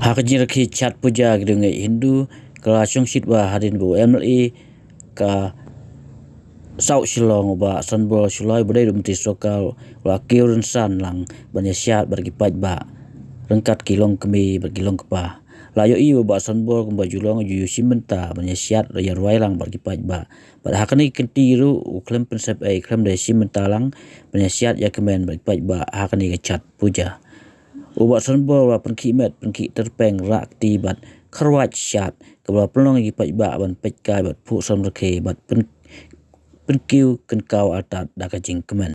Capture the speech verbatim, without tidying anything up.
Ha ka jingrakhe Chhath Puja ki riewngeit Hindu ka la shongshit bha hadien ba u M L A ka South Shillong u Bah Sanbor Shullai uba dei u Myntri Sorkar u la kiew rynsan lang ban ïasiat bad ki paidbah ryngkat ki longkmie bad ki longkpa. La ïohi ba u Bah Sanbor kumba ju long u ju shim bynta ban ïasiat ïa rwai lang bad ki paidbah. Bad ha kane ka kynti ruh u khlem pynsep ei, khlem da shim bynta lang ban ïasiat ïakmen bad ki paidbah ha kane ka Chhath Puja. U Bah Sanbor u la pynkhih met pynkhih tyrpeng rah kti bad kharwait shad kaba la pynlong ïa ki paidbah ban peit kai bad phuh samrkhie bad pyn, pynkiew kynkaw artat da ka jingkmen.